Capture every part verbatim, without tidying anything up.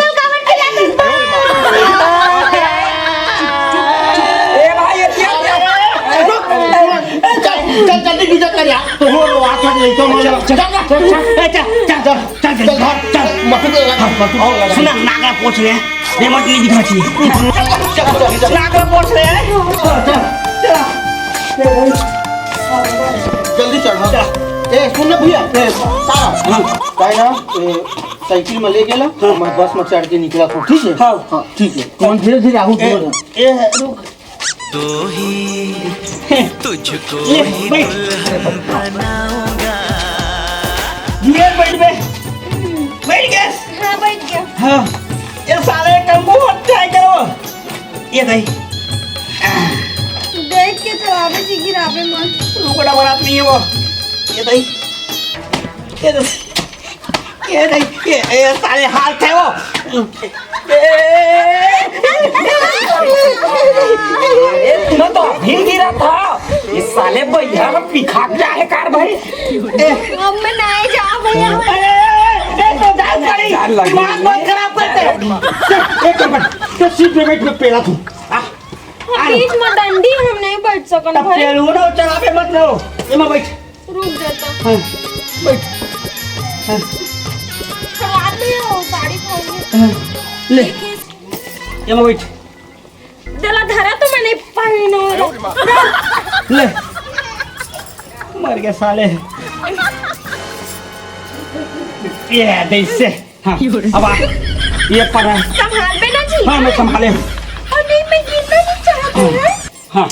Uncle, काबर चिल्लात हस? ए भाई, ये क्या? चल, चल, जल्दी गिरजा कर यार। तो वो, वो आके नहीं तो चल, चल, चल, चल, चल, चल, चल, चल, चल, चल, चल, घर, चल। मत तो लगा, मत तो और लगा। सुन ना, नाक ला पोंछ ले, रेमट नहीं दिखना चाहिए। चल, चल, चल, चल। नाक ला पोंछ ले। चल, चल। जल्दी चढ़, हाँ। चल। ए, सुन ना भैया, ए, तारा, हाँ। तारा, ए, साइकिल में ले गेला, हाँ। मैं बस में चढ़ के निकला था, ठीक है? हाँ। हाँ, ठीक है। कौन धीरे धीरे आहू ए, बोल। ए, रुक। तो ही तुझको ले, ही बैठ। दुल्हन बनाऊंगा। ये बैठ बे। बैठ गया। हाँ, बैठ गया। हाँ। ये साले कम को हत्या करो। ये दही। देख के चलावे जी, गिरावे मत। रुको ना, बरात नहीं है वो। ये दही। ये दही। ये नहीं, ये, ये साले हाथ है वो। ए, मैं तो अभी गिरा था। ये साले भैया का पिखा गया है कार भाई। अब मैं नहीं जाऊँ भैया। ए, ए, ए, तो जान पड़ी। जान लगी। दिमाग मत खराब करते। एक मिनट, तो सीट पे बैठ, मैं पेला तू। आ, आ। बीच में डंडी हम नहीं बैठ सकन तब भाई। पेलू ना, चला पे मत रहो। ये मैं बैठ। रुक जाता। हाँ, बैठ। हाँ। खराब नहीं हो, साड़ी पहन के। हाँ, ले। ये मैं बैठ। दला धरा तो मैं नहीं पहनो रे। ले। मर गए साले। ये दे इससे। हाँ, अब आ। ये पर है। संभाल बे ना जी। हाँ, मैं संभाले हूँ। और नहीं, मैं गिरना नहीं चाहती हूँ। हाँ।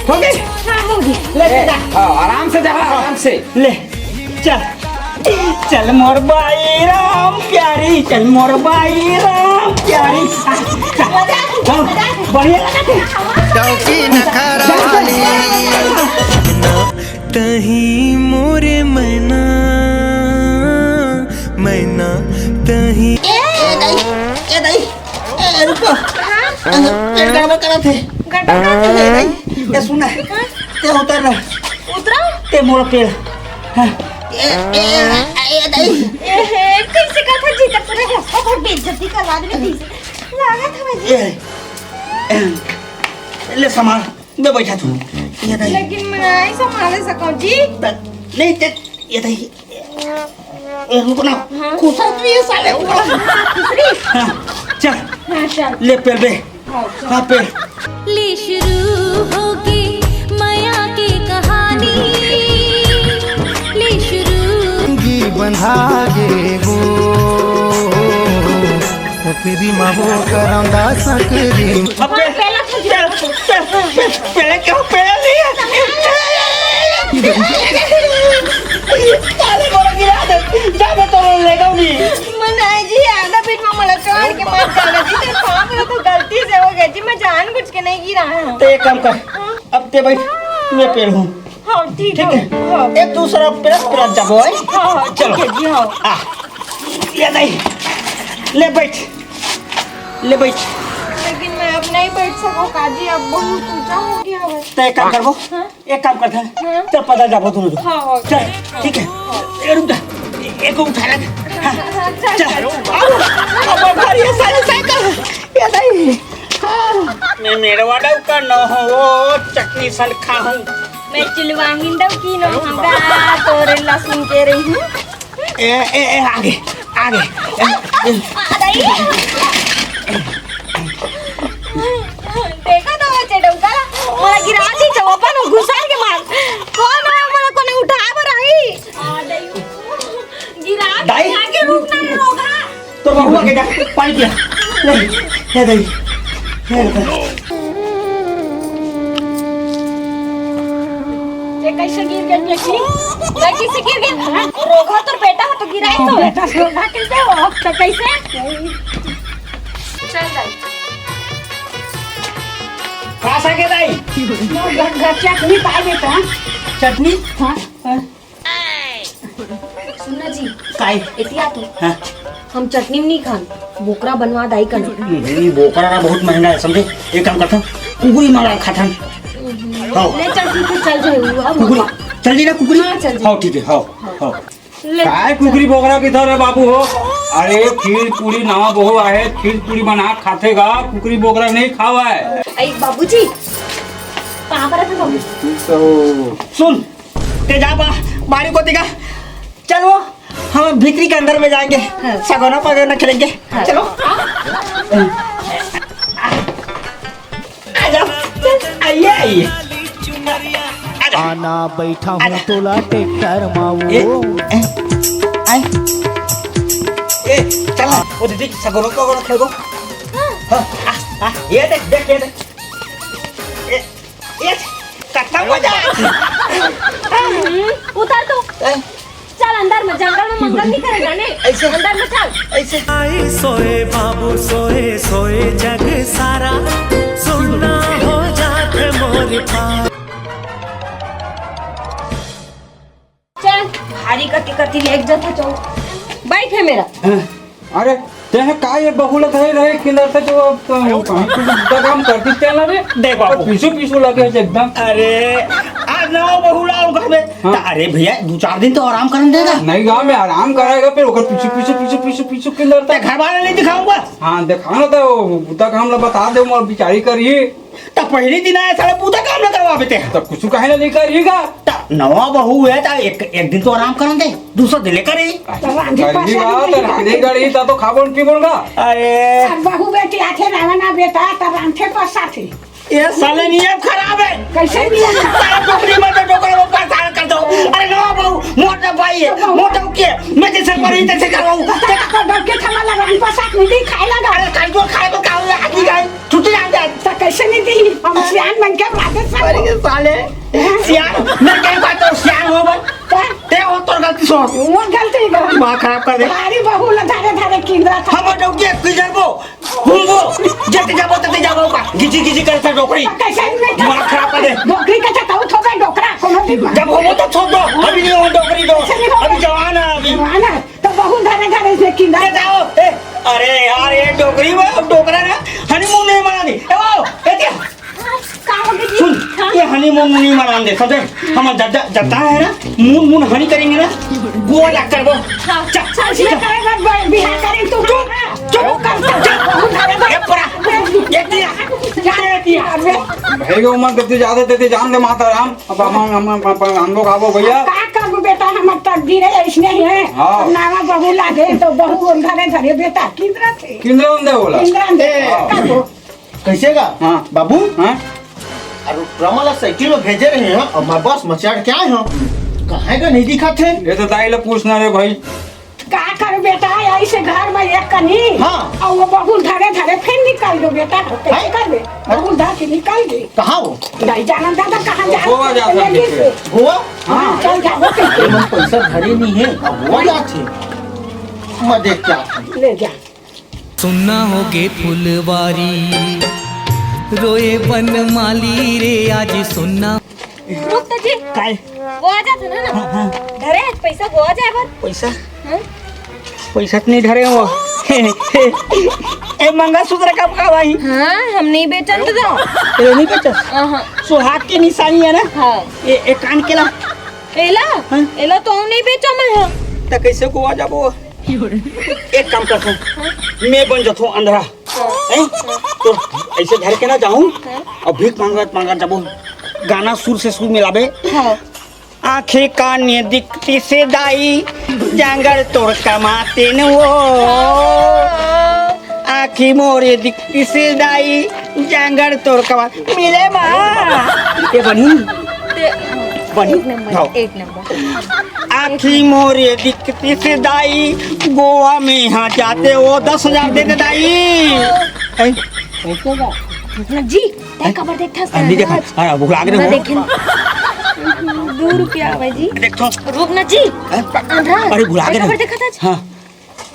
हो गई? हाँ, हो गई। ले, ले जा। हाँ, आराम से जा, आराम से। ले, चल। चल मोर बाई राम प्यारी, चल मोर बाई राम प्यारी। चल। हाँ, बढ़िया लगा थे। डौकी नखरा वाली। तही मोरे मैना, मैना तही। ए, ए दाई, ए दाई, ए, रुको। हाँ? पेट गड़बड़ करा थे। गड़बड़ करा थे। ए दाई, ए सुना। हाँ? ते उतर रहा। उतरा? ते मोर पेड़। हाँ। ए, ए, ए, ए दाई। ए हे, कैसे कहा था जी, तब तूने बहुत बेइज्जती करवा दी थी। लागत है जी। ए, ए, ले सामान। मैं बैठा तू। ये नहीं। लेकिन मैं नहीं संभाले सकूं जी। नहीं ते, ये नहीं। ए, रुक ना। हाँ। खुसर भी है साले। खुसरी? हाँ, चल। हाँ, चल। ले पेल बे। हाँ, चल। हाँ, पेल। ले शुरू होगी मया की कहानी। ले शुरू। गी बंधा गे गो। सकरी मा वो करौंदा सकरी। अबे, पहले, पहले, पहले, पहले क्यों, पहले नहीं है? साले को गिरा दे, जा मैं तो लेगा नहीं। मनाई जी, आधा पीठ में मला चढ़ के मार डाला जी, तेरे पाँव में तो गलती से हो गया जी, मैं जानबूझ के नहीं गिरा हूँ। तो एक काम कर, हाँ। अब ते बैठ, मैं पेड़ हूँ। हाँ, ठीक ठीक है। है? हाँ। ए, दूसरा पेड़, पेड़ जाबो, है? हाँ, हाँ, ठीक चलो। है जी, हाँ। आ, ये नहीं। ले बैठ। ले बैठ। लेकिन मैं अब नहीं बैठ सकूं काजी, अब बहुत ऊंचा हो गया है। तो एक काम करबो। हाँ? एक काम करते हैं। हाँ? चल पता जाबो दोनों। हाँ, हाँ, चल, हाँ। ठीक है। हाँ। ए, रुक जा। एक को उठा ले। हाँ, हाँ, चल, चल। चल, चल। अब, अब भारी है साइकिल। ये नहीं। हाँ। मैं मेरे वाला का न हो, वो चटनी सन खाऊं। मैं चिलवाहिंदव की न होगा, तोरे लहसुन के रही हूँ। ए, ए, ए, आगे, आगे। ए, ए। आ, आ, नहीं। देखा तो वो चटौका, मोला गिरा दी चौपन घुसा के मार। कौन है मोला कोने उठाए बर आई? आ, नहीं। गिरा दाई। गिरा के रुक ना रे रोगा। तो बबुआ के जा, पानी पिया। ले, ले दाई। ले दाई। ये कैसे गिर गया बेटी? ये कैसे गिर गया? रोगा तोर बेटा हो तो गिराए तो। बेटा से रोगा कैसे हो? तो कैसे? चल दाई। का सके दाई? घर, घर चटनी पाए बेटा। चटनी? हाँ। हाँ। सुन ना जी। काय? एतिया तो। हाँ। हम चटनी में नहीं खान, बोकरा बनवा दाई का ना। हम्म, बोकरा ना बहुत महंगा है, समझे? एक काम करता, कुकुरी मारा खाथन। हाँ। ले चल, ठीक है, चल जाए वो, हाँ, कुकुरी, बोकरा। चल जी ना कुकुरी? हाँ, चल जी। हाँ, ठीक है, हाँ, हाँ। ले, काय चल। कुकुरी बोकरा किधर है बाबू हो? अरे खीर पूरी नवा बहू आहे, खीर पूरी बना खाथे गा, कुकुरी बोकरा नहीं खावा है। अरे बाबूजी, कहाँ पर है बाबू? सुन, ते जा बा-, बाड़ी कोती का। चल वो, हम भीतरी के अंदर में जाएंगे, हाँ। सगोना पगोना खेलेंगे। हाँ। चलो। आ जाओ। चल, आइए, आइए। आ जाओ। आना बैठा हूँ आ जाओ। तोला ट्रैक्टर मा वो। ए, ए, आए। ए, चल ना, वो दीदी, सगोरो को खेलबो। हाँ, आ, आ, ये देख, देख, ये देख। ए, ए, कितना मजा आथे। हम्म, उतर तो। ए? चल अंदर में, जंगल में मंगल नहीं करेगा ने। ऐसे? अंदर में चल। ऐसे? आई सोए बाबू सोए, सोए जग सारा, सुन्ना हो जात मोर पार। चल, भारी कति कति लेके जाता चल। बैठ हे मेरा। अरे, तें का ये बहू ला धरे रहे किंदर से जो अब तो हम कुछ बुता काम करती तेला रे। देख बाबू। पीछू पीछू लगे हे एकदम। अरे, आज नवा बहू लाऊं घर में। हाँ। त अरे भैया, दू चार दिन तो आराम करन देगा। नहीं गा, मैं आराम कराएगा, फिर ओकर पीछू पीछू पीछू पीछू पीछू किंदर ते तक। घर वाला नहीं दिखाऊंगा। हाँ, दिखाना था, वो बुता काम ला बता दे, मोर बिचारी करी। त पहली दिन आए साले, पूरा काम न करवाबे ते। त कुछ काहे ना लेकर ही गा? त नवा बहू हे, त एक, एक दिन तो आराम करन दे, दूसरा दिन लेकर ही। त रांधी करही पसारी गा, नहीं त रांधी करही, त तो खाबोन पीबोन गा। अरे। अब बहू बेटी आथे ना, ना बेटा, त रांधे पसाथे। ये साले नियम खराब हे। कैसे नियम? साला डोकरी मत डोकरा वो परेशान कर दो। अरे नवा बहू, मोटा भाई हे, मोटा के, मैं जैसे करी तैसे करवाऊँ। त डोके थमा लगा, रांधी पसाथ नहीं खाए लगा। अरे कल को खाए तो खाओ, आदमी खाए। छुट्टी जान दे। त कैसे नहीं दी? हम सियान मन के बात है सब। अरे साले, सियान, मैं क्या बात हूँ, सियान हो बस। क्या? ते हो तोर गलती सो। वो गलती कर। दिमाग खराब कर दे। अरे बहू ला धरे धरे किंदरा था। हम डोके की जाबो, घूमबो, जते जाबो तते जाबो का, गिजी गिजी करता डोकरी। कैसे नहीं? दिमाग खराब कर दे। डोकरी का तो थोड़ा डोकरा, कोनो भी। जब हो तो छोड़ दो, अभी नहीं हो डोकरी दो, कैसे नहीं हो? अभी जवान है अभी। जवान है। त बहू धरे धरे से किंदा। ए, जाओ, ए, अरे यार, ये डोकरी में, डोकरा ना, honeymoon नहीं मनाने दे। ए, वो, ए, क्या? हाँ, का हो गया जी? सुन, हाँ। ये honeymoon नहीं मनाने दे, समझे? हम जब, जब, जब तक है ना, moon, moon honey करेंगे ना, गोवा जाकर वो। हाँ, चल, चल, चल, इसमें चल। करेगा ब-, बिहार करें तो। चुप, चुप, चुप, चुप। बहू धरे धरे। ए, परा, ये दिया, ये दिया। भाई, वो मन करते जाते, ते जान दे माता राम। अब हम, हम, हम, हम, हम लोग आबो भैया। का करबो बेटा, हमर तकदीर हे, अइसने हे। हाँ। अब नावा बहू लागे, तो बहू ओन धरे धरे बेटा, किंदरा थे। किंदरा ओन दे बोला। किंदरा ओन दे। हाँ। करबो। कैसे गा? हाँ। बाबू? हाँ? अरे, रमा ला साइकिल में भेजे रहे हैं, अब मैं बस में चढ़ के आए हैं। कहाँ का नहीं दिखा थे? ये तो दाई ला पूछना रे भाई। का करूं बेटा, यही से घर में एक कनी। हाँ। अउ वो बहू धरे धरे फिर निकल दो बेटा, तो कैसे हैं? करबे? हाँ। बहू धर के निकल दे। कहाँ वो? नहीं जाना दादा, कहाँ जा गोवा जा सकते थे। गोवा? हाँ, चल जाओ। अरे, मैं पैसा धरे नहीं है, अब गोवा जाते। मैं देख के आता हूँ। ले जा। सुन्ना होगे फुलवारी, रोए बनमाली रे आज सुन्ना। रुक तो जी। काय? वो आ जाता ना, ना। हाँ, हाँ। धरे आज पैसा वो आ जाए बर। पैसा? हाँ? पैसा तो नहीं धरे हो। ए, मंगलसूत्र कब का भाई? हाँ, हम नहीं बेचन तो दो। ए, नहीं बेचस? हाँ, हाँ। सुहाग की निशानी है ना? हाँ। ए, एक कान के ला। एला? हाँ? एला तो नहीं बेचो मैं, हाँ। त कैसे गोवा जाबो? एक काम करथों, मैं बन जाथों अंधरा। हैं? तो ऐसे धर के ना जाऊं, हाँ। अउ भीख मांगत मांगत जाबो। गाना सुर से सुर मिलाबे। हाँ। आँखी काने दिखती से दाई, जांगर तोर कमाते न वो। आँखी मोरे दिखती से दाई, जांगर तोर कमा-, मिले माँ। ये बनी? ते-, बनी? एक नंबर, हाँ। एक नंबर। आँखी मोरे दिखती से दाई, गोवा में यहाँ जाते वो दस हजार दे दे दाई। हैं? जी, तै काबर देखथस? अरे, नहीं देखा। अरे, भुला गे ना ना हो। देखे ना। दू रुपया आवे जी। देख तो। रुक ना जी। हैं? अंधरा। अरे, भुला तै गे ना। काबर देखथस? हाँ।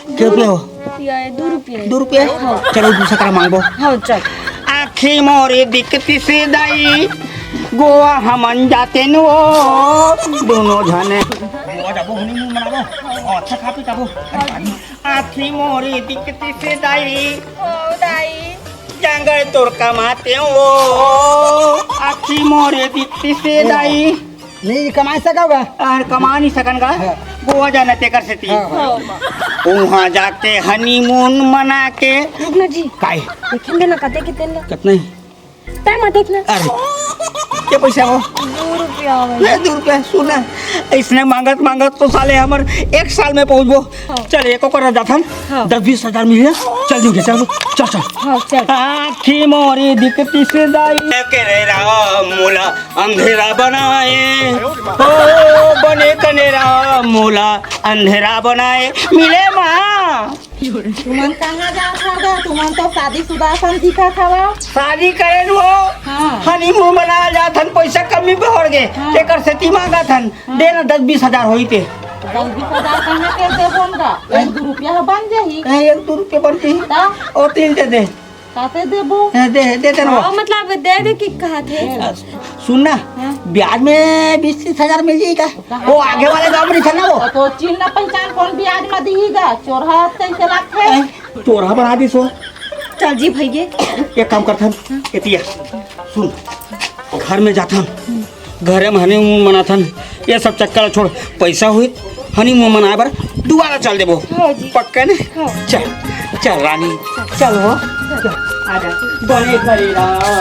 के रुपया हो? रुपया है, दू रुपया है। दू रुपया है? हाँ। चलो, दूसरा करा मांगबो। हाँ, चल। आँखी मोरे दिखती से दाई, गोवा हमन जाते न वो, दोनों झने। गोवा जाबो, honeymoon मनाबो। और अच्छा खा पी जाबो। आँखी मोरे दिखती से दाई। ओ दाई। जांगर तोर कमाते हो, आँखी मोरे दिखती से दाई। नहीं कमा सकव गा? अरे कमा नहीं सकन गा। हाँ। गोवा जाना तेकर सेती। हाँ, हाँ। वहाँ जाके honeymoon मना के। रुक ना जी। काय? देखेंगे ना कते कितने ला। कितना ही? तै मत देखना। अरे, के पैसा हो? दू रुपया आवे। ले, दू रुपया, सुन ना। इसने मांगत मांगत तो साले हमर एक साल में पहुंचबो। हाँ। चल, एको कर जाथन। हाँ। दस बीस हजार मिल जाए। चल, दू के, चल, चल, चल। हाँ, चल। आँखी मोरी दिखती से दाई। करे राम मोला अंधेरा बनाए। ओ, बने कने राम मोला अंधेरा बनाए। मिले माँ। तुमन कहाँ जात हव गा? तुमन तो शादीशुदा असन दिखत हवव। शादी करे न हो, हाँ। हनीमून मनाए जात हन, पइसा कमी पड़ गे, हाँ। तेकर सेती मांगत हन। हाँ। दे ना, दस बीस हजार होही ते। दस बीस हजार कहाँ के देबो न गा? एक दू रुपया ह बन जाही। ए, एक दू रुपया बन जाही। त? ओ तीन दे दे। काते देबो? ए, दे, दे दे ना। हाँ, मतलब दे दे कि कहत हे। सुन ना, हाँ। ब्याज में बीस तीस हजार मिल जाही का? कहाँ? ओ आगे वाले गाँव में रहिथे ना वो। तो चिन्ह पहचान कोन ब्याज में दिही गा? चोरहा कइसे लागथे? ए, चोरहा बना दिस वो। चल जी भइया। एक काम करथन, एतिया सुन, घर में जाथन, घरे में हनीमून मनाथन, ये सब चक्कर ला छोड़, पइसा होही हनीमून मनाए बर दुबारा चल देबो। हाँ जी। पक्का ने? हाँ। चल, चल रानी, चल हो, चल, आजा, बने घरे रह।